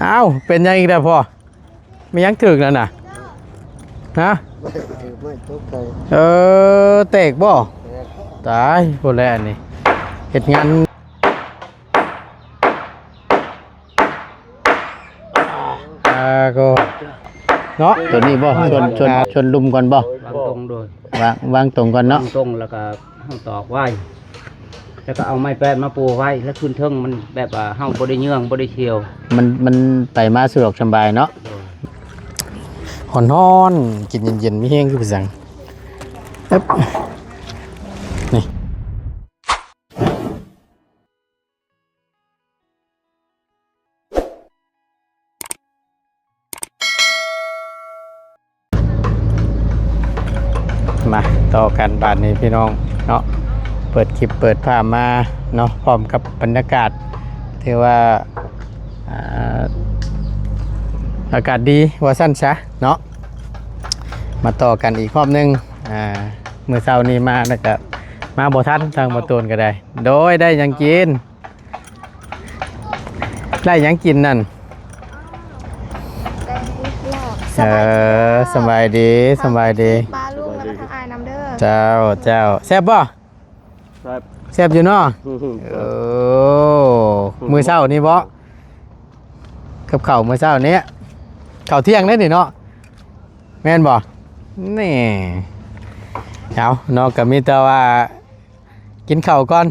ອ້າວ ເປັນຫຍັງອີກແລ້ວພໍ່? ມີຫຍັງຖືກນັ້ນນະ? ຮະ? ໄມ້ຕົກໃສ່ ເອີ ແຕກບໍ່? ແຕກ ຕາຍພຸ້ນແຫຼະ ອັນນີ້ເຮັດງານ ອ່າ ກໍເນາະ ໂຕນີ້ບໍ່? ຊົນ ຊົນ ຊົນລຸ່ມກ່ອນບໍ່? ວາງຕົງໂດຍ ວາງ ວາງຕົງກ່ອນເນາະ ວາງຕົງ ແລ້ວກໍເຮົາຕອກໄວ້ ແລ້ວກໍເອົາໄມ້ແປ້ນມາປູໄວ້ ແລ້ວຂຶ້ນເທິງ ມັນແບບວ່າເຮົາບໍ່ໄດ້ເຍືອງ ບໍ່ໄດ້ສ່ຽວ ມັນ ມັນໄປມາສະດວກສະບາຍເນາະ ໂດຍ ຮ້ອນໆ ກິນເຢັນໆ ມີແຮງຄືໄປສັງ ເອີບ ນີ້. ມາຕໍ່ກັນບາດນີ້ພີ່ນ້ອງເນາະ ເປີດຄລິບເປີດພາບມາເນາະ ພ້ອມກັບບັນຍາກາດ ຖືວ່າ ອ່າ ອາກາດດີວ່າຊັ້ນຊະເນາະ ມາຕໍ່ກັນອີກຮອບໜຶ່ງ ອ່າ ມື້ເຊົ້ານີ້ມາແລ້ວກະມາບໍ່ທັນ ທາງບໍ່ຕູນກໍໄດ້ ໂດຍ ໄດ້ຫຍັງກິນ? ໄດ້ຫຍັງກິນນັ້ນ? ໄດ້ລາບ ເອີ ສະບາຍດີ ສະບາຍດີ ປ້າລຸງ ແລ້ວກໍທັງອ້າຍນຳເດີ ເຈົ້າ ເຈົ້າ ແຊບບໍ່? ແຊບ ແຊບຢູ່ເນາະ ເອີ ມື້ເຊົ້ານີ້ບໍ່? ກັບເຂົ້າມື້ເຊົ້ານີ້ ເຂົ້າທ່ຽງເດ້ນີ້ເນາະ ແມ່ນບໍ່? ນີ້ ເອົາເນາະ ກໍມີແຕ່ວ່າ ກິນເຂົ້າກ່ອນ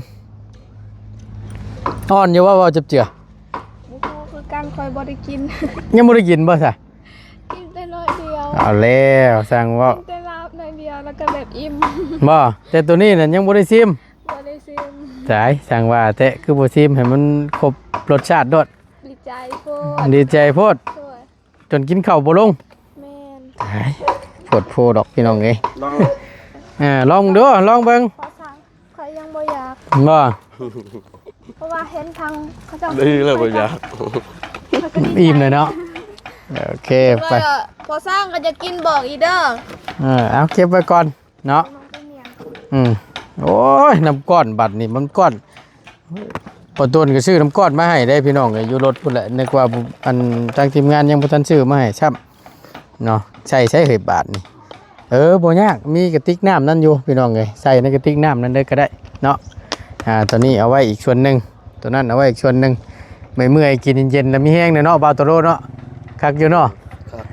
ອ່ອນຢູ່ບໍ່ ເວົ້າຈັບເຈືອ? ບໍ່ຮູ້ຄືກັນ ຂ້ອຍບໍ່ໄດ້ກິນ ຍັງບໍ່ໄດ້ກິນບໍ່ຊະ? ກິນແຕ່ໜ້ອຍດຽວ ເອົາແລ້ວ ຊ່າງເວົ້າ ກິນແຕ່ລາບໜ້ອຍດຽວ ແລ້ວກໍແບບອີ່ມ ບໍ່? ແຕ່ໂຕນີ້ນັ້ນຍັງບໍ່ໄດ້ຊີມ ບໍ່ໄດ້ຊີມ ຕາຍ ຊ່າງວ່າແທ້ ຄືບໍ່ຊີມໃຫ້ມັນຄົບລົດຊາດໂລດ ດີໃຈໂພດ ດີໃຈໂພດ ໂອ້ຍ ຈົນກິນເຂົ້າບໍ່ລົງ ແມ່ນ ຕາຍ ໂພດໂພດອກພີ່ນ້ອງເອີຍ ລອງ ອ່າ ລອງເດີ້ ລອງເບິ່ງ ພໍສັ່ງ ຂ້ອຍຍັງບໍ່ຢາກ ບໍ່? ເພາະວ່າເຫັນທາງເຂົາເຈົ້າ ດີແລ້ວບໍ່ຢາກ ຂ້ອຍກໍດີໃຈ ອີ່ມເລີຍເນາະ ໂອເຄ ໄປ ພໍສັ່ງກໍຢາກກິນບອກອີກເດີ້ ເອີ ເອົາເກັບໄວ້ກ່ອນ ເນາະ ອືມ ໂອ້ຍ ນ້ຳກ້ອນບັດນີ້ ນ້ຳກ້ອນ ປະຕູນກໍຊື້ນ້ຳກ້ອນມາໃຫ້ເດ້ພີ່ນ້ອງເອີຍ ຢູ່ລົດພຸ້ນແຫຼະ ນຶກວ່າ ອັນ ທາງທີມງານຍັງບໍ່ທັນຊື້ມາໃຫ້ຊ້ຳເນາະ ໃສ່ໃສເຮີຍບາດນີ້ ເອີ ບໍ່ຍາກ ມີກະຕິກນ້ຳນັ້ນຢູ່ພີ່ນ້ອງເອີຍ ໃສ່ໃນກະຕິກນ້ຳນັ້ນເລີຍກໍໄດ້ເນາະ ອ່າ ໂຕນີ້ເອົາໄວ້ອີກສ່ວນໜຶ່ງ ໂຕນັ້ນເອົາໄວ້ອີກສ່ວນໜຶ່ງ ເມື່ອຍໆ ກິນເຢັນໆ ແລ້ວມີແຮງແດ່ເນາະ ບ່າວໂຕໂລເນາະ ຄັກຢູ່ເນາະ ຄັກ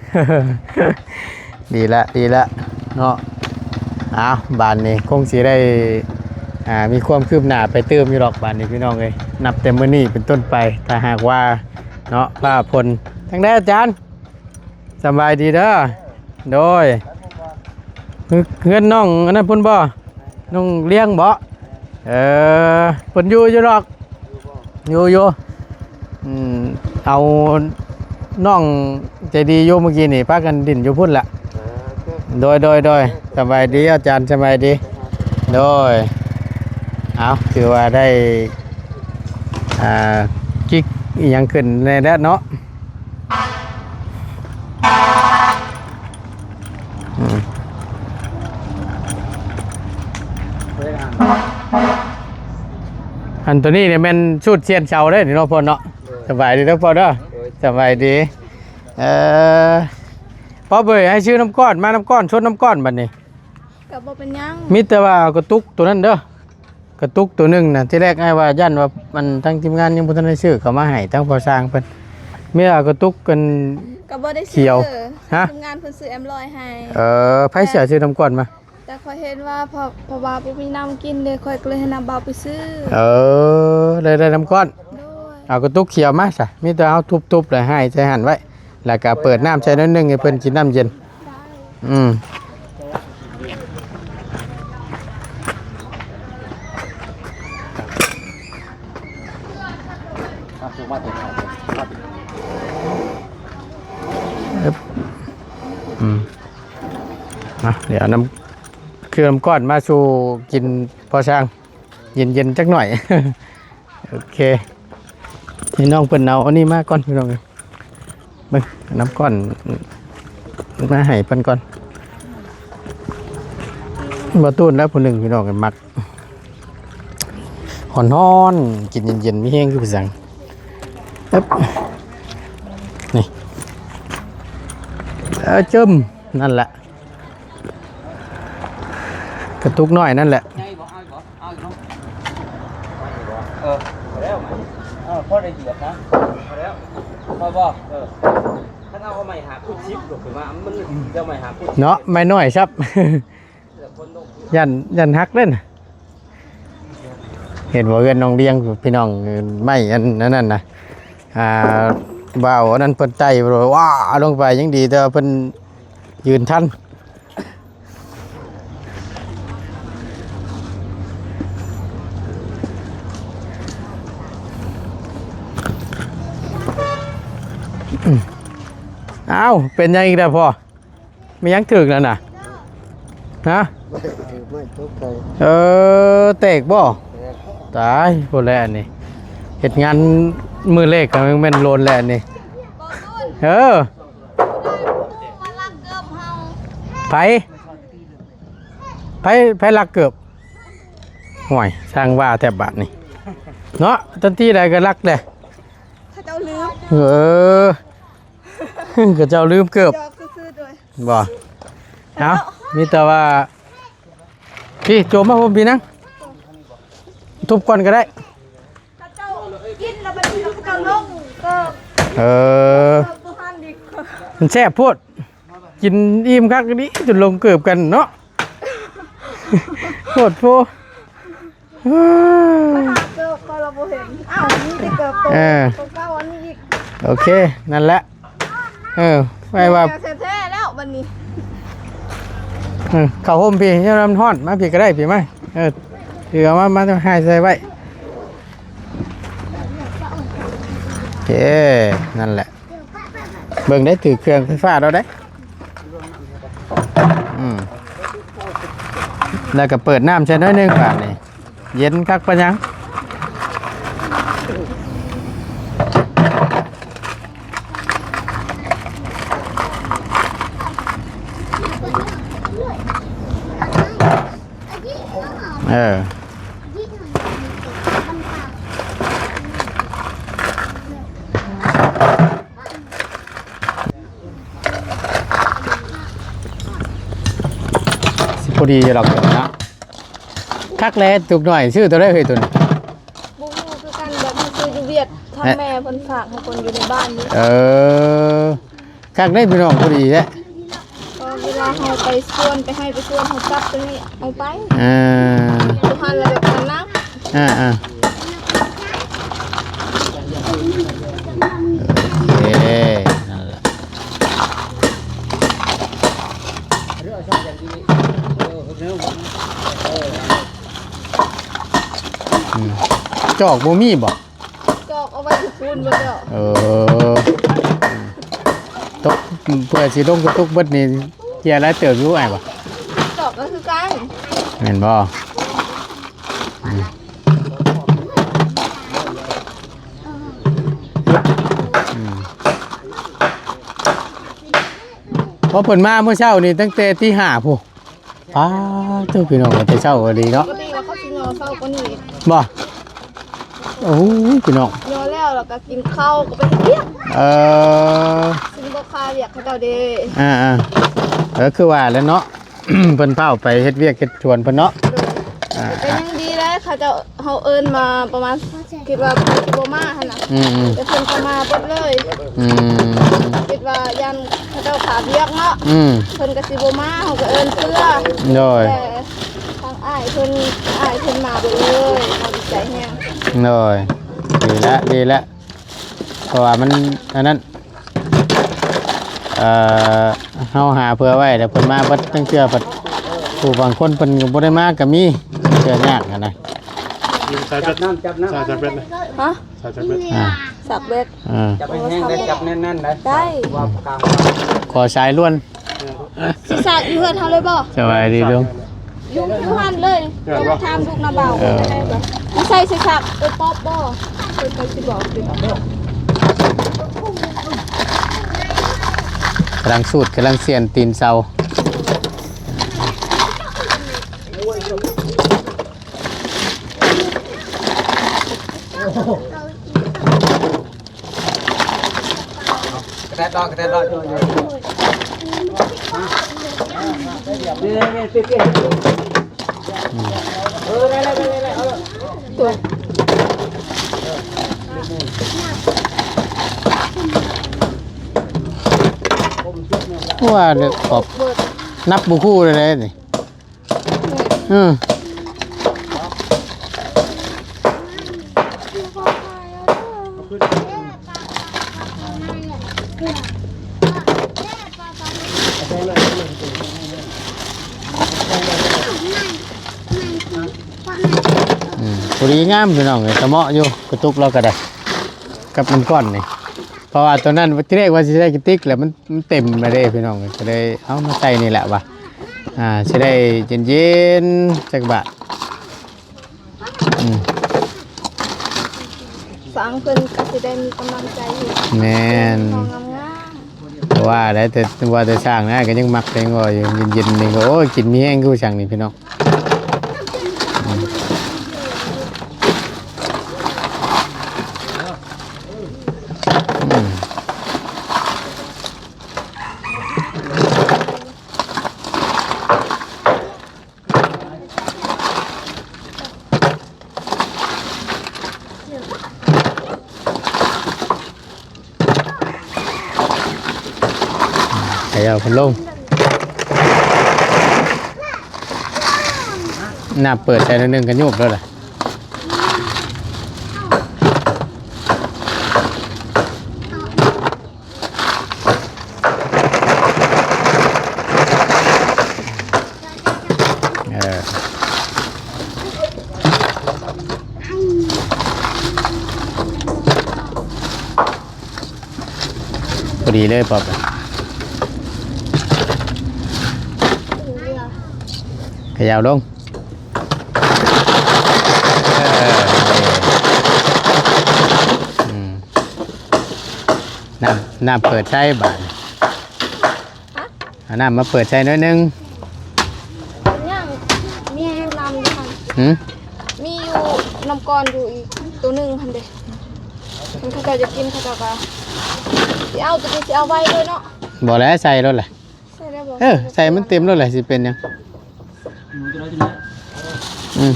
ດີລະ ດີລະເນາະ ອ້າວ ບາດນີ້ຄົງຊິໄດ້ ອ່າ ມີຄວາມຄືບໜ້າໄປຕື່ມຢູ່ດອກ ບາດນີ້ພີ່ນ້ອງເອີຍ ນັບແຕ່ມື້ນີ້ເປັນຕົ້ນໄປ ຖ້າຫາກວ່າເນາະ ຟ້າຝົນ ຈັ່ງໃດອາຈານ? ສະບາຍດີເດີ ໂດຍ ເຮືອນນ້ອງອັນນັ້ນພຸ້ນບໍ່? ນ້ອງລ້ຽງບໍ່? ເອີ ເພິ່ນຢູ່ຢູ່ດອກ ຢູ່ຢູ່ ອືມ ເອົາ ນ້ອງໃຈດີຢູ່ ມື້ກີ້ນີ້ພາກັນຫຼິ້ນຢູ່ພຸ້ນລະ ໂດຍ ໂດຍ ໂດຍ ສະບາຍດີອາຈານ ສະບາຍດີ ໂດຍ ເອົາ ຖືວ່າໄດ້ ອ່າ ກິກອີ່ຫຍັງຂຶ້ນແດ່ແລ້ວເນາະ. ອືມ ອັນໂຕນີ້ນີ້ແມ່ນສູດຊຽນເຊົາເດ້ນີ້ເນາະພໍ່ເນາະ. ໂດຍ ສະບາຍດີເດີພໍ່ເດີ. ໂດຍ ສະບາຍດີ. ເອີ ພໍ່ເບີຍ ໃຫ້ຊື້ນ້ຳກ້ອນ ມານ້ຳກ້ອນ ຊົນນ້ຳກ້ອນບັດນີ້. ກໍບໍ່ເປັນຫຍັງ ມີແຕ່ວ່າເອົາກະຕຸກໂຕນັ້ນເດີ. ກະຕຸກໂຕໜຶ່ງນະ ທີແລກອ້າຍວ່າຢ້ານວ່າ ອັນ ທາງທີມງານຍັງບໍ່ທັນໄດ້ຊື້ເຂົ້າມາໃຫ້ທາງພໍ່ຊ່າງເພິ່ນ. ມີແຕ່ເອົາກະຕຸກກັນ ກໍບໍ່ໄດ້ຊື້ ຂຽວ ຮະ? ທີມງານເພິ່ນຊື້ເອັມຮ້ອຍໃຫ້. ເອີ ໃຜເສຍຊື້ນ້ຳກ້ອນມາ? ແຕ່ຂ້ອຍເຫັນວ່າ ເພາະ ເພາະວ່າບໍ່ມີນ້ຳກິນເດ້ ຂ້ອຍກໍເລີຍໃຫ້ນ້າບ່າວໄປຊື້. ເອີ ເລີຍໄດ້ນ້ຳກ້ອນ. ໂດຍ ເອົາກະຕຸກຂຽວມາຊະ ມີແຕ່ເຮົາທຸບໆ ແລ້ວໃຫ້ໃສ່ຫັ້ນໄວ້ ແລ້ວກໍເປີດນ້ຳໃສ່ໜ້ອຍໜຶ່ງໃຫ້ເພິ່ນກິນນ້ຳເຢັນ. ອືມ ອືມ ເອົາ ດຽວເອົານ້ຳ ຄືນ້ຳກ້ອນມາສູ່ກິນພໍ່ຊ່າງ ເຢັນໆ ຈັກໜ້ອຍ. ໂອເຄ ໃຫ້ນ້ອງເພິ່ນເອົາອັນນີ້ມາກ່ອນ ພີ່ນ້ອງເອີຍ. ເບິ່ງ ນ້ຳກ້ອນມາໃຫ້ເພິ່ນກ່ອນ. ບໍ່ຕູນແລ້ວຜູ້ໜຶ່ງ ພີ່ນ້ອງເອີຍ ມັກຮ້ອນໆ ກິນເຢັນໆ ມີແຮງຄືໄປສັງ. ຕຶບ ນີ້ ເອີ ຈຶ້ມ ນັ້ນແຫຼະ ກະຕຸກນ້ອຍນັ້ນແຫຼະ. ໃຫຍ່ບໍ່? ເອົາອີກບໍ່? ເອົາອີກບໍ່? ເອີ ພໍແລ້ວ ເອີ ພໍໄດ້ເດືອດນະ ພໍແລ້ວ ພໍບໍ່? ເອີ ຄັນເອົາໄມ້ຫ້າ ຄຸດສິບ ລົງໄປມາ ມັນຈະໄມ້ຫ້າ ຄຸດສິບ ເນາະ ໄມ້ນ້ອຍຊັບ ຢ້ານ ຢ້ານຫັກເດ້ນະ. ເຫັນບໍ່ ເຮືອນນ້ອງລຽງ ພີ່ນ້ອງ ໄມ້ອັນ ອັນນັ້ນນະ ອ່າ ບ່າວອັນນັ້ນເພິ່ນໄຕ່ ວ້າ ລົງໄປ ຍັງດີແຕ່ວ່າເພິ່ນຢືນທັນ. ອ້າວ ເປັນຫຍັງອີກແລ້ວພໍ່? ມີຫຍັງຖືກນັ້ນນະ? ຮະ? ຖືກໄມ້ຕົກໃສ່ ເອີ ແຕກບໍ່? ແຕກ ຕາຍ ພຸ້ນແຫຼະອັນນີ້ ເຮັດງານມື້ແລກກໍແມ່ນໂລນແຫຼະອັນນີ້. ເອີ ໃຜ? ໃຜ ໃຜລັກເກີບ? ໂອ້ຍ ຊ່າງວ່າແທ້ບາດນີ້ເນາະ ທັນທີໃດກໍລັກແຫຼະ ເຂົາເຈົ້າລືມ ເອີ ເຂົາເຈົ້າລືມເກີບ ຢອກຊື່ໆ ໂດຍ ບໍ່ ເອົາ ມີແຕ່ວ່າ ພີ່ ໂຈມມາຜົມ ພີ່ນັ່ງ ທຸບກ່ອນກໍໄດ້ ເຂົາເຈົ້າກິນແລ້ວບັດນີ້ເຂົາເຈົ້າລົງ ເອີ ເອີ ບໍ່ທັນອີກ ມັນແຊບໂພດ ກິນອີ່ມຄັກອີ່ຫຼີ ຈົນລົງເກີບກັນເນາະ ໂພດໂພ ເກີບຂ້ອຍລະບໍ່ເຫັນ ອ້າວ ມີແຕ່ເກີບໂຕ ເອີ ໂຕເກົ່າອັນນີ້ອີກ ໂອເຄ ນັ້ນແຫຼະ ເອີ ໄວ້ວ່າ ແທ້ໆ ແລ້ວບັດນີ້ ເອີ ເຂົ້າຮົ່ມພີ່ ຍາມມັນຮ້ອນ ມາພີ່ກໍໄດ້ ພີ່ມາ ເອີ ຖືເອົາມາ ມາໃຫ້ໃສ່ໄວ້ ໂອເຄ ນັ້ນແຫຼະ ເບິ່ງໄດ້ ຖືກເຄື່ອງໄຟຟ້າແລ້ວເດ້ ອືມ ແລ້ວກໍເປີດນ້ຳໃສ່ໜ້ອຍໜຶ່ງ ບາດນີ້ ເຢັນຄັກປານຫຍັງ ເອີ ຊິພໍດີຢູ່ດອກເນາະ ຄັກແຫຼະ ຕຸກນ້ອຍ ຊື້ຕົວໃດເຮີ້ຍ ຕົວນີ້ ບໍ່ຮູ້ຄືກັນ ແບບຊື້ຢູ່ຫວຽດ ທາງແມ່ເພິ່ນຝາກໃຫ້ຄົນຢູ່ໃນບ້ານນີ້ ເອີ ຄັກເດ້ພີ່ນ້ອງ ພໍດີແທ້ ເວລາເຮົາໄປສວນ ໄປໄຮ່ໄປສວນ ເຮົາຈັບຕົວນີ້ເອົາໄປ ອ່າ ຢູ່ຫັ້ນແລ້ວກໍນັບ ອ່າໆ ໂອເຄ ນັ້ນແຫຼະ ອືມ ຈອກບໍ່ມີບໍ່? ຈອກເອົາໄວ້ຢູ່ພຸ້ນເບິດແລ້ວ ເອີ ຕົກ ເພື່ອຊິລົງກະຕຸກເບິດນີ້ ເຈັບຫຼາຍເຕີບຢູ່ອ້າຍບໍ່? ຈອກກໍຄືກັນ ແມ່ນບໍ່? ອືມ ອືມ ເພາະເພິ່ນມາມື້ເຊົ້ານີ້ຕັ້ງແຕ່ຕີຫ້າພຸ້ນ ປ້າໂທ້ ພີ່ນ້ອງ ແຕ່ເຊົ້າອີ່ຫຼີເນາະ ປົກກະຕິວ່າເຂົາຊິຍໍເຊົ້າກວ່ານີ້ອີກ ບໍ່? ໂອ້ຍ ພີ່ນ້ອງ ຍໍແລ້ວ ແລ້ວກໍກິນເຂົ້າ ກໍໄປເຮັດວຽກ ເອີ ຊິບໍ່ຄາວຽກເຂົາເຈົ້າເດ້ ອ່າໆ ເອີ ຄືວ່າແຫຼະເນາະ ເພິ່ນພ້າວໄປເຮັດວຽກເຮັດສວນເພິ່ນເນາະ ໂດຍ ອ່າ ກໍຍັງດີແຫຼະ ເຂົາເຈົ້າ ເຮົາເອີ້ນມາປະມານ ຄິດວ່າເພິ່ນຊິບໍ່ມາຫັ້ນນະ ອືມໆ ແຕ່ເພິ່ນກໍມາເບິດເລີຍ ອືມ ຄິດວ່າຢ້ານເຂົາເຈົ້າຄາວຽກເນາະ ອືມ ເພິ່ນກໍຊິບໍ່ມາ ເຮົາກໍເອີ້ນເພື່ອ ໂດຍ ແຕ່ທາງອ້າຍເພິ່ນ ອ້າຍເພິ່ນມາເບິດເລີຍ ເຮົາດີໃຈແຮງ ໂດຍ ດີແລ້ວ ດີແລ້ວ ເພາະວ່າມັນອັນນັ້ນ ເອີ ເຮົາຫາເຜື່ອໄວ້ ແລ້ວເພິ່ນມາເບິດ ລາງເທື່ອພັດຜູ້ບາງຄົນເພິ່ນກໍບໍ່ໄດ້ມາກໍມີ ລາງເທື່ອຍາກຫັ້ນນະ ສາຍຈັບນ້ຳ ຈັບນ້ຳ ສາຍຈັບເບັດນະ ຮະ? ສາຍຈັບເບັດ ອ່າ ສັກເບັດ ອ່າ ຈັບແຮງໆ ໄດ້ ຈັບແໜ້ນໆ ໄດ້ ໄດ້ ວ່າກາງ ຂໍສາຍດ່ວນ ຊິສັກຢູ່ເຮືອນເຮົາເລີຍບໍ່? ສະບາຍດີລຸງ ຢູ່ ຢູ່ຫັ້ນເລີຍ ເອີ ຈະມາຖາມລູກນຳເບົາ ເອີ ໃສ່ ໃສ່ສັກ ເອີ ປອບບໍ່? ເພິ່ນກໍຊິບອກຢູ່ດອກ ກຳລັງສູດ ກຳລັງສ່ຽນຕີນເສົາ. ກະແຕດອກ ກະແຕດອກ ເອີ ໄດ້ແລ້ວ ໄດ້ແລ້ວ ເອີ ວ່າເດີ ຂອບ ນັບບໍ່ຄູ່ເລີຍເດ້ນີ້. ອືມ ອືມ ພໍດີງາມພີ່ນ້ອງເອີຍ ກະເໝາະຢູ່ ກະຕຸກລາວກະໄດ້ ກັບມັນກ້ອນນີ້. ເພາະວ່າຕອນນັ້ນທີແລກວ່າຊິໃສ່ກະຕິກ ແລ້ວມັນ ມັນເຕັມແລ້ວເດ້ພີ່ນ້ອງ ກະເລີຍເອົາມາໃສ່ນີ້ແຫຼະວ່າ ອ່າ ຊິໄດ້ເຢັນໆ ຈັກບາດ. ອືມ ສ້າງເພິ່ນກະຊິໄດ້ມີກຳລັງໃຈເຮັດ ແມ່ນ ງາມໆ ວ່າໄດ້ ແຕ່ ວ່າແຕ່ສ້າງນະ ກະຍັງມັກ ແຕ່ຍັງວ່າຢູ່ ເຢັນໆ ນີ້ກະ ໂອ້ຍ ກິນມີແຮງຄືຊ່າງນີ້ພີ່ນ້ອງ. ຂະເຍົາເພິ່ນລົງ ນ້ຳເປີດໃສ່ໜ້ອຍໜຶ່ງກະຍຸບແລ້ວລະ. ເອີ ພໍດີເລີຍປອບ ຂະເຍົາລົງ. ເອີ ອືມ ນ້ຳ ນ້ຳເປີດໃສ່ບາດນີ້ ເອົານ້ຳມາເປີດໃສ່ໜ້ອຍໜຶ່ງ. ຍັງມີຢູ່ນຳຢູ່ຫັ້ນ ຫື ມີຢູ່ນຳກ່ອນຢູ່ອີກໂຕໜຶ່ງຫັ້ນເດ້ ຄັນເຂົາເຈົ້າຢາກກິນ ເຂົາເຈົ້າກະຊິເອົາໂຕນີ້ ຊິເອົາໄວ້ເລີຍເນາະ. ບໍ່ແຫຼະ ໃສ່ໂລດແຫຼະ. ເອີ ໃສ່ມັນເຕັມໂລດແຫຼະ ຊິເປັນຫຍັງ. ອືມ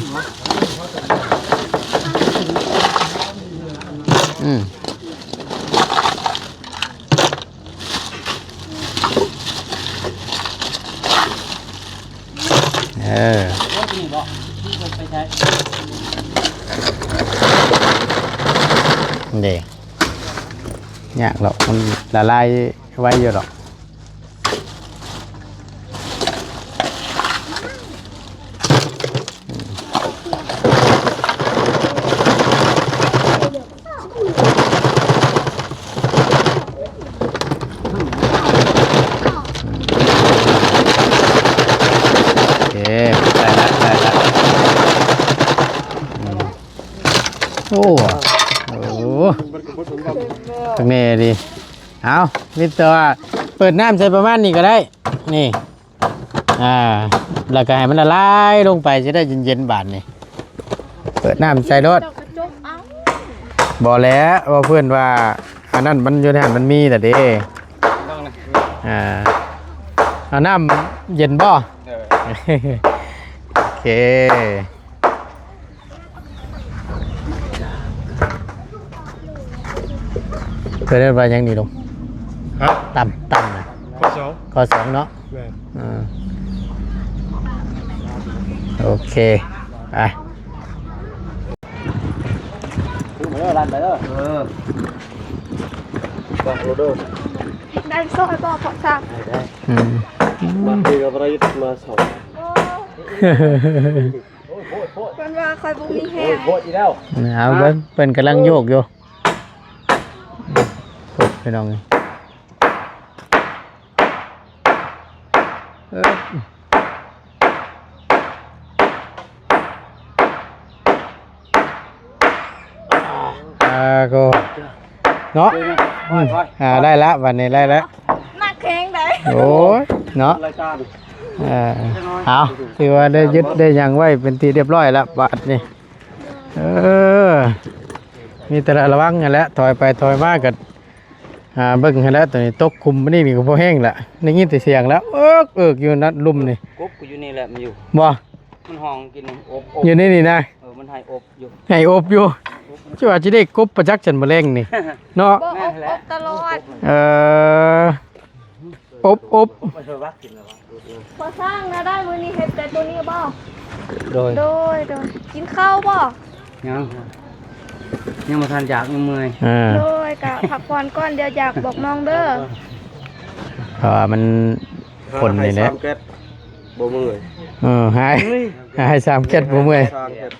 ອືມ ເອີ ເດ້ ຍາກດອກ ມັນລະລາຍໄວຢູ່ດອກ. ໂອເຄ ໄດ້ລະ ໄດ້ລະ ອືມ ໂອ້ ໂອ້ ຂ້າງໃນດີ. ເອົາ ມີແຕ່ວ່າເປີດນ້ຳໃສ່ປະມານນີ້ກະໄດ້ ນີ້ ອ່າ ແລ້ວກະໃຫ້ມັນລະລາຍລົງໄປ ຊິໄດ້ເຢັນໆ ບາດນີ້ ເປີດນ້ຳໃສ່ໂລດ. ບໍ່ແຫຼະ ວ່າເພິ່ນວ່າ ອັນນັ້ນມັນຢູ່ໃນຫັ້ນມັນມີແລ້ວເດ້ ອ່າ ເອົານ້ຳເຢັນບໍ່? ເອີ ໂອເຄ. ເພິ່ນເອີ້ນວ່າຫຍັງນີ້ລຸງ? ຮະ? ຕຳ ຕຳນະ ຂໍ້ສອງ ຂໍ້ສອງເນາະ. ແມ່ນ ເອີ ໂອເຄ ໄປ ມາເດີ ລັນໄປເດີ ເອີ ໄດ້ຊ່ອຍບໍ່ ເພາະຊ່າງ ໄດ້ ໄດ້ ອືມ ມາຄືກັບໄດ້ມາສອງ ໂອ້ ເພິ່ນວ່າຂ້ອຍບໍ່ມີແຮງ ໂອ້ຍ ໂພດອີກແລ້ວ ເອົາເບິ່ງ ເພິ່ນກຳລັງໂຍກຢູ່ ໂພດ ພີ່ນ້ອງເອີຍ ເອີ ອ່າ ກໍ ເນາະ ອືມ ອ່າ ໄດ້ລະ ບາດນີ້ໄດ້ລະ ໜັກແຮງໃດ ໂອ້ຍ ເນາະ ລາຍການ ເອີ ເອົາ ຖືວ່າໄດ້ຍຶດໄດ້ຫຍັງໄວ້ເປັນທີ່ຮຽບຮ້ອຍລະ ບາດນີ້ ເອີ ມີແຕ່ລະວັງຫັ້ນແຫຼະ ຖອຍໄປຖອຍມາກໍ ອ່າ ເບິ່ງໃຫ້ແລ້ວ ໂຕນີ້ຕົກຂຸມປານນີ້ນີ້ກໍພໍແຮງລະ ໄດ້ຍິນແຕ່ສຽງແລ້ວ ເອິກໆຢູ່ນະ ລຸ່ມນີ້ ກົບກໍຢູ່ນີ້ແຫຼະ ມັນຢູ່ ບໍ່? ມັນຮ້ອງກິນ ອົບໆ ຢູ່ໃນນີ້ນະ ເອີ ມັນໃຫ້ອົບຢູ່ ໃຫ້ອົບຢູ່ ຊິວ່າຊິໄດ້ກົບປະຈັກຊັ້ນມື້ແລງນີ້ເນາະ ບໍ່ ອົບ ອົບຕະຫຼອດ ເອີ ອົບໆ ພໍສ້າງນະ ໄດ້ມື້ນີ້ເຮັດແຕ່ໂຕນີ້ບໍ່? ໂດຍ ໂດຍ ໂດຍ ກິນເຂົ້າບໍ່? ຍັງ ຍັງບໍ່ທັນຢາກ ຍັງເມື່ອຍ ເອີ ໂດຍ ກະພັກຜ່ອນກ່ອນ ດຽວຢາກບອກນ້ອງເດີ ເພາະວ່າມັນ ຄົນນີ້ແຫຼະ ຫາສາມແກັດບໍ່ເມື່ອຍ ເອີ ຫາ ຫາສາມແກັດບໍ່ເມື່ອຍ ສາມແກັດ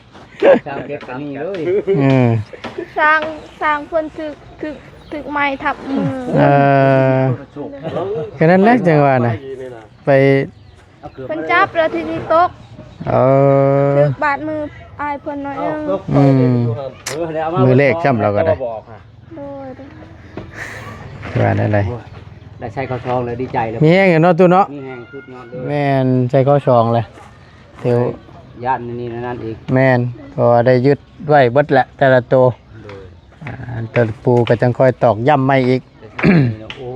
ສາມເກັບກໍມີເລີຍ ເອີ ສ້າງ ສ້າງເພິ່ນຖືກ ຖືກ ຖືກໄມ້ທັບມື ເອີ ກໍນັ້ນແຫຼະ ຈັ່ງວ່ານະ ໄປ ເພິ່ນຈັບແລ້ວທີນີ້ຕົກ ເອີ ຖືກບາດມືອ້າຍເພິ່ນໜ້ອຍໜຶ່ງ ອືມ ເອີ ມື້ແລກຊ້ຳລາວກໍໄດ້ ໂດຍ ວ່າແນວໃດ ໄດ້ໃສ່ເຂົ້າຊອງແລ້ວດີໃຈແລ້ວ ມີແຮງຢູ່ເນາະ ຕູ້ເນາະ ມີແຮງສຸດຍອດເລີຍ ແມ່ນ ໃສ່ເຂົ້າຊອງແລ້ວ ແຕ່ຢ້ານນີ້ນັ້ນອີກ ແມ່ນ ເພາະວ່າໄດ້ຍຶດໄວ້ເບິດແຫຼະແຕ່ລະໂຕ ໂດຍ ອ່າ ແຕ່ລະປູກໍຈັ່ງຄ່ອຍຕອກຢ້ຳໃໝ່ອີກ ແຕ່ໂອ້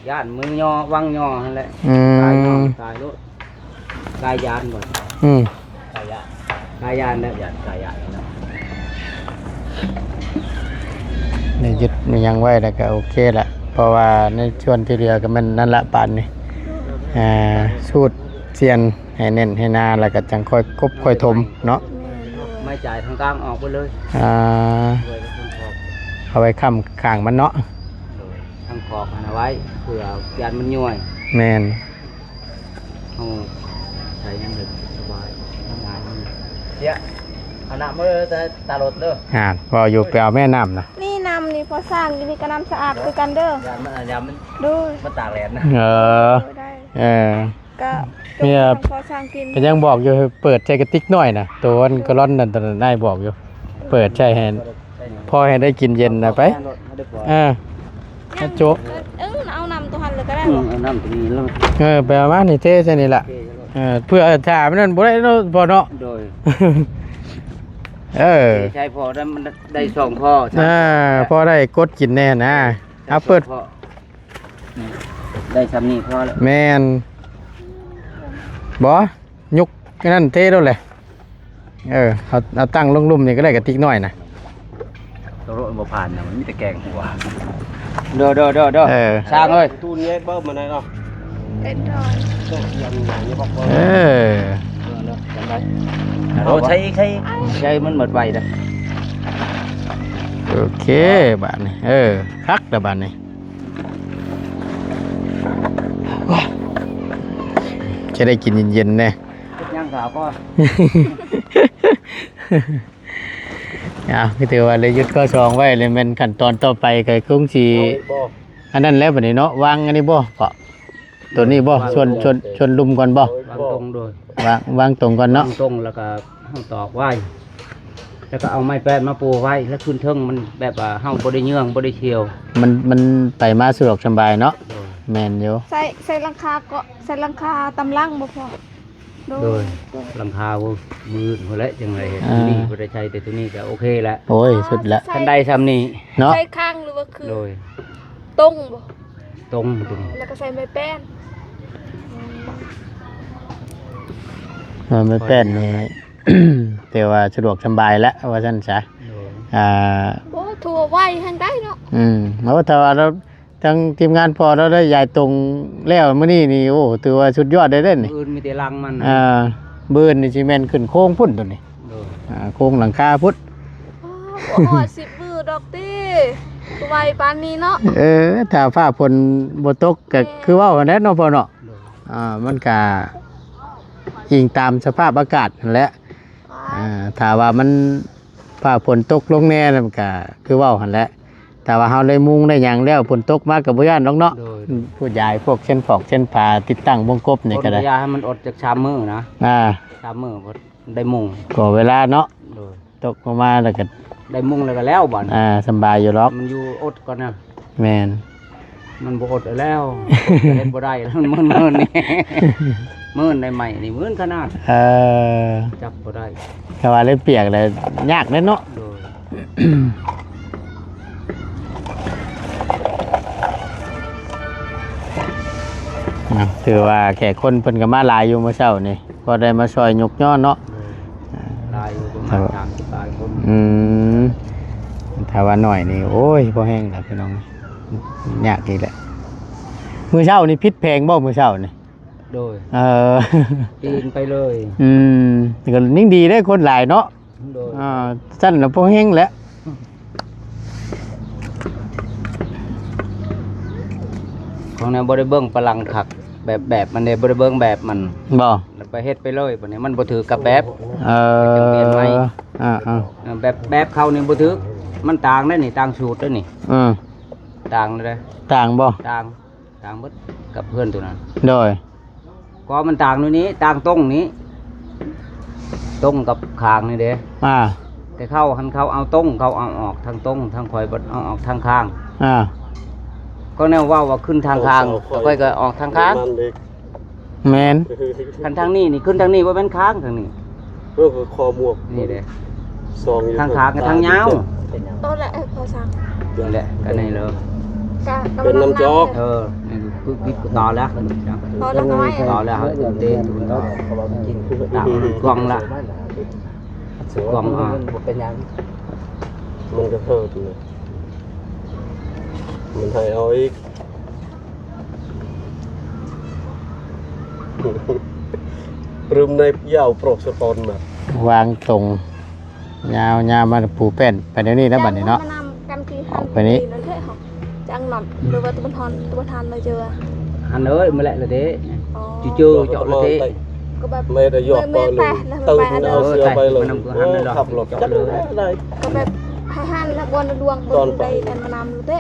ຢ້ານມືຍໍວັງຍໍຫັ້ນແຫຼະ ອືມ ຕາຍຍ້ອນຕາຍໂລດ ກາຍຢ້ານບໍ່ ອືມ ກາຍຢ້ານ ກາຍຢ້ານແລ້ວ ຢ້ານ ກາຍຢ້ານແລ້ວ ໄດ້ຍຶດມີຫຍັງໄວ້ແລ້ວກໍໂອເຄລະ ເພາະວ່າໃນສ່ວນທີ່ເຫຼືອກໍແມ່ນນັ້ນລະ ປານນີ້ ອ່າ ສູດສຽນໃຫ້ແໜ້ນໃຫ້ໜາ ແລ້ວກໍຈັ່ງຄ່ອຍກົບຄ່ອຍຖົມເນາະ ແມ່ນ ໄມ້ຈ່າຍທາງກາງອອກໄປເລີຍ ອ່າ ເອົາໄວ້ຄ້ຳຂ້າງມັນເນາະ ໂດຍ ທາງຂອບຫັ້ນເອົາໄວ້ ເພື່ອຢ້ານມັນຍ້ອຍ ແມ່ນ ເຮົາໃຊ້ຫຍັງກໍສະບາຍ ທຳງານມັນ ເສຍ ເອົານ້ຳມາເດີ ຕາ ຕາລົດເດີ ອ່າ ເວົ້າຢູ່ ໄປເອົາແມ່ນ້ຳນະ ນີ້ນ້ຳນີ້ພໍສ້າງຢູ່ນີ້ກໍນ້ຳສະອາດຄືກັນເດີ ຢ້ານມັນ ຢ້ານມັນ ໂດຍ ມັນຕາກແດດນະ ເອີ ໂດຍ ໄດ້ ເອີ ກະ ເມຍ ພໍສ້າງກິນ ກໍຍັງບອກຢູ່ ເປີດໃສ່ກະຕິກນ້ອຍນະ ໂຕອັນກາລອນນັ້ນ ຕອນນັ້ນອ້າຍບອກຢູ່ ເປີດໃສ່ໃຫ້ ພໍໃຫ້ໄດ້ກິນເຢັນນະ ໄປ ເອີ ເອົາໂຈະ ເອີ ເອົານ້ຳຕົວຫັ້ນເລີຍກໍໄດ້ ອືມ ບໍ່ ເອົານ້ຳຕົວນີ້ແລ້ວ ເອີ ໄປເອົາມານີ້ ເທໃສ່ນີ້ລະ ເອີ ເພື່ອຖ້າມັນນັ້ນບໍ່ໄດ້ເນາະ ພໍ່ເນາະ ໂດຍ ເອີ ໃຊ້ພໍໄດ້ ມັນໄດ້ສອງພໍ ອ່າ ພໍໄດ້ກົດກິນແດ່ນະ ເອົາເປີດ ໄດ້ຊ່ຳນີ້ພໍແລ້ວ ແມ່ນ ບໍ່ ຍົກອັນນັ້ນເທໂລດແຫຼະ ເອີ ເອົາ ເອົາຕັ້ງລົງລຸ່ມນີ້ກໍໄດ້ ກະຕິກນ້ອຍນະ ໂຕໂລດບໍ່ຜ່ານນະ ມັນມີແຕ່ແກງຫົວ ເດີ ເດີ ເດີ ເດີ ເອີ ຊ່າງເອີຍ ຕູ້ແຍກເບິ່ງມາໄດ້ເນາະ ເປັນດອນ ເອີ ໂອ້ ໃສ່ອີກ ໃສ່ອີກ ໃສ່ ມັນໝົດໄວເດ້ ໂອເຄ ບາດນີ້ ເອີ ຄັກແລ້ວບາດນີ້ ຈະໄດ້ກິນເຢັນໆແດ່ ຍັງສາວກໍ ເອົາ ກໍຖືວ່າໄດ້ຢຸດຂໍ້ສອງໄວ້ ແລ້ວແມ່ນຂັ້ນຕອນຕໍ່ໄປກໍຄົງຊິ ໂອ້ຍ ບໍ່ ອັນນັ້ນແຫຼະບັດນີ້ເນາະ ວາງອັນນີ້ບໍ່ ເພາະ ຕົວນີ້ບໍ່ ວາງ ຊວນ ຕວງ ຊວນ ຊວນລຸ່ມກ່ອນບໍ່ ວາງຕົງໂດຍ ວາງ ວາງຕົງກ່ອນເນາະ ວາງຕົງ ແລ້ວກໍເຮົາຕອກໄວ້ ແລ້ວກໍເອົາໄມ້ແປ້ນມາປູໄວ້ ແລ້ວຂຶ້ນເທິງ ມັນແບບວ່າເຮົາບໍ່ໄດ້ເຍືອງ ບໍ່ໄດ້ສ່ຽວ ມັນ ມັນໄປມາສະດວກສະບາຍເນາະ ໂດຍ ແມ່ນຢູ່ ໃສ່ ໃສ່ຫຼັງຄາເກາະ ໃສ່ຫຼັງຄາຕາມຫຼັງບໍ່ພໍ ໂດຍ ໂດຍ ໂດຍ ຫຼັງຄາ ໂອ້ ມື້ອື່ນພຸ້ນແຫຼະ ຈັ່ງໄດ້ເຮັດ ອ່າ ຕົວນີ້ ບໍ່ໄດ້ໃຊ້ແຕ່ຕົວນີ້ກໍໂອເຄແລ້ວ ໂອ້ຍ ສຸດແລ້ວ ຄັນໄດ້ຊ່ຳນີ້ເນາະ ໃສ່ຂ້າງ ຫຼືວ່າຄື ໂດຍ ຕົງບໍ່? ຕົງ ຕົງ ແລ້ວກໍໃສ່ໄມ້ແປ້ນ ເອີ ໄມ້ແປ້ນນີ້ ແຕ່ວ່າສະດວກສະບາຍແລ້ວ ວ່າຊັ້ນຊະ ໂດຍ ອ່າ ໂອ້ ຖືວ່າໄວແຮງໄດ໋ເນາະ ອືມ ໂອ້ ຖ້າວ່າລາວ ທາງທີມງານພໍ່ລາວໄດ້ຢາຍຕົງແລ້ວມື້ນີ້ນີ້ ໂອ້ ຖືວ່າສຸດຍອດເດ້ເດ້ນີ້ ມື້ອື່ນມີແຕ່ຫຼັງມັນ ອ່າ ມື້ອື່ນນີ້ຊິແມ່ນຂຶ້ນໂຄງພຸ້ນໂຕນີ້ ໂດຍ ອ່າ ໂຄງຫຼັງຄາພຸ້ນ ອໍ ບໍ່ຮອດສິບມື້ດອກຕິ ຄືໄວປານນີ້ເນາະ ເອີ ຖ້າຟ້າຝົນບໍ່ຕົກກໍ ແມ່ນ ຄືເວົ້າຫັ້ນແຫຼະເນາະພໍ່ເນາະ ໂດຍ ອ່າ ມັນກະອີງຕາມສະພາບອາກາດຫັ້ນແຫຼະ ອ່າ ຖ້າວ່າມັນຟ້າຝົນຕົກລົງແດ່ ມັນກະຄືເວົ້າຫັ້ນແຫຼະ ຖ້າວ່າເຮົາໄດ້ມຸງໄດ້ຫຍັງແລ້ວ ຝົນຕົກມາກໍບໍ່ຢ້ານດອກເນາະ ໂດຍ ພວກຢາຍ ພວກເຊັ່ນ ຟອກເຊັ່ນ ຝາ ຕິດຕັ້ງວົງກົບນີ້ກໍໄດ້ ຝົນຢ່າໃຫ້ມັນອົດຈັກສາມມື້ນະ ອ່າ ສາມມື້ບໍ່ໄດ້ມຸງ ກໍເວລາເນາະ ໂດຍ ຕົກລົງມາແລ້ວກໍ ໄດ້ມຸງແລ້ວກໍແລ້ວບາດນີ້ ອ່າ ສຳບາຍຢູ່ດອກ ມັນຢູ່ອົດກ່ອນນະ ແມ່ນ ມັນບໍ່ອົດແລ້ວ ເຮັດບໍ່ໄດ້ແລ້ວ ມັນເມີນນີ້ ເມີນໄດ້ໃໝ່ນີ້ ເມີນຂະໜາດ ເອີ ຈັບບໍ່ໄດ້ ຖ້າວ່າເລີຍປຽກແລ້ວຍາກເດ້ເນາະ ໂດຍ ອືມ ໂດຍ ຖືວ່າແຂກຄົນເພິ່ນກໍມາຫຼາຍຢູ່ມື້ເຊົ້ານີ້ ກໍໄດ້ມາຊ່ອຍຍົກຍ້ອນເນາະ. ຫຼາຍຢູ່ ປະມານສາມສິບປາຍຄົນ. ອືມ ຖ້າວ່າໜ້ອຍນີ້ ໂອ້ຍ ບໍ່ແຮງແລ້ວພີ່ນ້ອງ ຍາກອີກແຫຼະ. ມື້ເຊົ້ານີ້ຜິດແຜງບໍ່ ມື້ເຊົ້ານີ້? ໂດຍ ເອີ ປີນໄປເລີຍ. ອືມ ກໍຍັງດີເດ້ ຄົນຫຼາຍເນາະ. ໂດຍ ອ່າ ຊັ້ນລະບໍ່ແຮງແຫຼະ. ຂອງແນວບໍ່ໄດ້ເບິ່ງປະລັງຄັກ ແບບ ແບບມັນເດ້ ບໍ່ໄດ້ເບິ່ງແບບມັນ. ບໍ່ ແລ້ວໄປເຮັດໄປເລີຍ ບັດນີ້ມັນບໍ່ຖືກກັບແບບ. ເອີ ຈັ່ງປ່ຽນໃໝ່. ອ່າໆ ແບບ ແບບເຂົານີ້ບໍ່ຖືກ ມັນຕ່າງເດ້ນີ້ ຕ່າງສູດເດ້ນີ້. ເອີ ຕ່າງເດ້. ຕ່າງບໍ່? ຕ່າງ ຕ່າງເບິດກັບເຮືອນໂຕນັ້ນ. ໂດຍ ກໍມັນຕ່າງຢູ່ນີ້ ຕ່າງຕົງນີ້ ຕົງກັບຂ້າງນີ້ເດ້. ອ່າ ແຕ່ເຂົາຫັ້ນ ເຂົາເອົາຕົງ ເຂົາເອົາອອກທາງຕົງ ທາງຂ້ອຍບັດເອົາອອກທາງຂ້າງ. ອ່າ ກໍແນວເວົ້າວ່າຂຶ້ນທາງຂ້າງ ຂ້ອຍກໍອອກທາງຂ້າງ. ແມ່ນ ຄັນທາງນີ້ນີ້ ຂຶ້ນທາງນີ້ ບໍ່ແມ່ນຂ້າງທາງນີ້. ເອີ ກໍຄໍໝວກນີ້ເດ້ ສອງຢູ່ ທາງຂ້າງກັບທາງຍາວ. ໂຕແຫຼະ ເອີ ພໍຊ່າງ ນີ້ແຫຼະ ກໍນີ້ເລີຍ ກະ ກະເປັນນ້ຳຈອກ. ເອີ ນີ້ຄື ຄືຕໍ່ແລ້ວ ຕໍ່ແລ້ວກໍໄວ້ ຕໍ່ແລ້ວ ເຮົາເຕະ ຕາມກອງລະ ກອງ ມັນບໍ່ເປັນຫຍັງ ມັນກໍເທີບຢູ່ ມັນໃຫ້ເອົາອີກ. ລຶມໃນຍາວໂປຣກສະປອນມາ ວາງຕົງ ຍາວ ຍາວມາປູແປ້ນໄປແນວນີ້ແລ້ວບັດນີ້ເນາະ. ອອກໄປນີ້ ຈັງນຳ ຫຼືວ່າຕະບັນທອນ ຕະບັນທານມາເຈີ ຫັ້ນເອີຍ ມາແຫຼະລະເດ້. ອໍ ຈູໆ ເຈາະລະເດ້ ກໍແບບ ແມ່ນ ແມ່ນ ແມ່ນ ເຕີນ ເອົາເສືອໄປເລີຍ ເອີ ຂັບລົດຈັກໄດ້ ກໍແບບໃຫ້ຫັ້ນລະ ບ່ອນດວງ ບ່ອນໃດແມ່ນມານຳລະເດ້.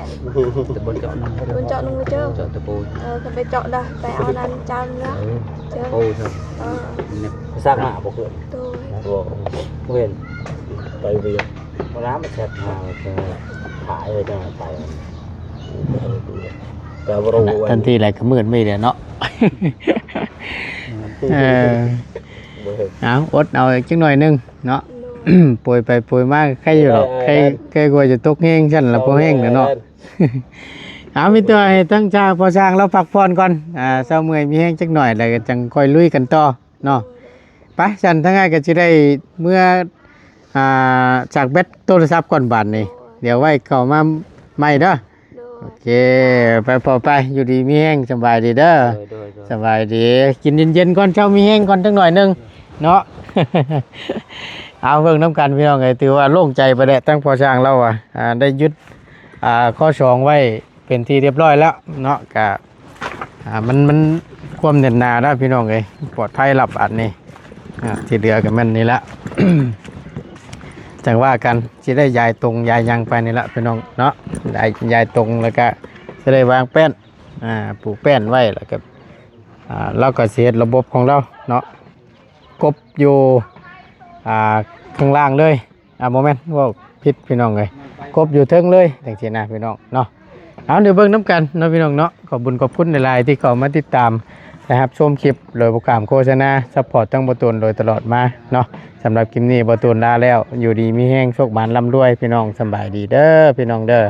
ແຕ່ບໍ່ເຈາະໜຶ່ງ ບໍ່ເຈາະໜຶ່ງ ເຈີ ເຈາະຕະປູ. ເອີ ຄັນໄປເຈາະລະ ໄປເອົານັ້ນຈານເນາະ ເຈີ ໂອ້ ເອີ ສັກມາບໍ່ເຄີຍ ໂດຍ ບໍ່ເຫັນ ໄປວຽກ ບໍ່ລະ ມັນແຊດມາ ຖ່າຍໄວ້ຈັງໄປ ແຕ່ບໍ່ຮູ້ ທັນທີໄລກໍມືດໄປແລ້ວເນາະ. ເອີ ບໍ່ເຫັນ ເອົາ ອົດເອົາຈັກໜ້ອຍໜຶ່ງເນາະ ໂດຍ ໂປຍໄປໂປຍມາ ໄຄຢູ່ດອກ ໄຄ ໄຄກວ່າຈະຕົກແຮງຊັ້ນລະ ບໍ່ແຮງແລ້ວເນາະ. ເອົາ ມີແຕ່ວ່າໃຫ້ທັງຊ່າງ ພໍ່ຊ່າງລາວພັກຜ່ອນກ່ອນ ອ່າ ເຊົາເມື່ອຍມີແຮງຈັກໜ້ອຍ ແລ້ວກໍຈັ່ງຄ່ອຍລຸຍກັນຕໍ່ເນາະ. ໄປ ຊັ້ນທາງອ້າຍກໍຊິໄດ້ເມືອ ອ່າ ຊາກແບັດໂທລະສັບກ່ອນບາດນີ້ ດຽວໄວ້ເຂົ້າມາໃໝ່ເດີ. ໂດຍ ໂອເຄ ໄປພໍ່ໄປ ຢູ່ດີມີແຮງ ສະບາຍດີເດີ. ໂດຍ ໂດຍ ໂດຍ ສະບາຍດີ ກິນເຢັນໆກ່ອນ ເຈົ້າມີແຮງກ່ອນຈັກໜ້ອຍໜຶ່ງເນາະ. ເອົາ ເບິ່ງນຳກັນພີ່ນ້ອງເອີຍ ຖືວ່າໂລ່ງໃຈໄປແລ້ວ ທັງພໍ່ຊ່າງລາວວ່າ ອ່າ ໄດ້ຢຸດ ອ່າ ຂໍ້ສອງໄວ້ເປັນທີ່ຮຽບຮ້ອຍແລ້ວເນາະ. ກະ ອ່າ ມັນ ມັນຄວາມແໜ້ນໜາແລ້ວພີ່ນ້ອງເອີຍ ປອດໄພລະບາດນີ້. ອ່າ ທີ່ເຫຼືອກໍແມ່ນນີ້ລະ ຈັ່ງວ່າກັນ ຊິໄດ້ຢາຍຕົງຢາຍຫຍັງໄປນີ້ລະພີ່ນ້ອງເນາະ ຢາຍ ຢາຍຕົງ ແລ້ວກໍຊິໄດ້ວາງແປ້ນ ອ່າ ປູແປ້ນໄວ້ ແລ້ວກໍ ອ່າ ລາວກໍຊິເຮັດລະບົບຂອງລາວເນາະ ກົບຢູ່ ອ່າ ຂ້າງລ່າງເລີຍ. ອ່າ ບໍ່ແມ່ນ ເວົ້າຜິດພີ່ນ້ອງເອີຍ ກົບຢູ່ເທິງເລີຍ ຈັ່ງຊີ້ນະພີ່ນ້ອງເນາະ. ເອົາ ດຽວເບິ່ງນຳກັນເນາະພີ່ນ້ອງເນາະ. ຂອບບຸນຂອບຄຸນຫຼາຍໆທີ່ເຂົ້າມາຕິດຕາມ ແລະ ຮັບຊົມຄລິບໂດຍບໍ່ຂ້າມໂຄສະນາ ຊັບພອດທັງບ່າວຕູນໂດຍຕະຫຼອດມາເນາະ. ສຳລັບຄລິບນີ້ບ່າວຕູນລາແລ້ວ ຢູ່ດີມີແຮງ ໂຊກໝານລ່ຳລວຍ ພີ່ນ້ອງ ສຳບາຍດີເດີ ພີ່ນ້ອງເດີ.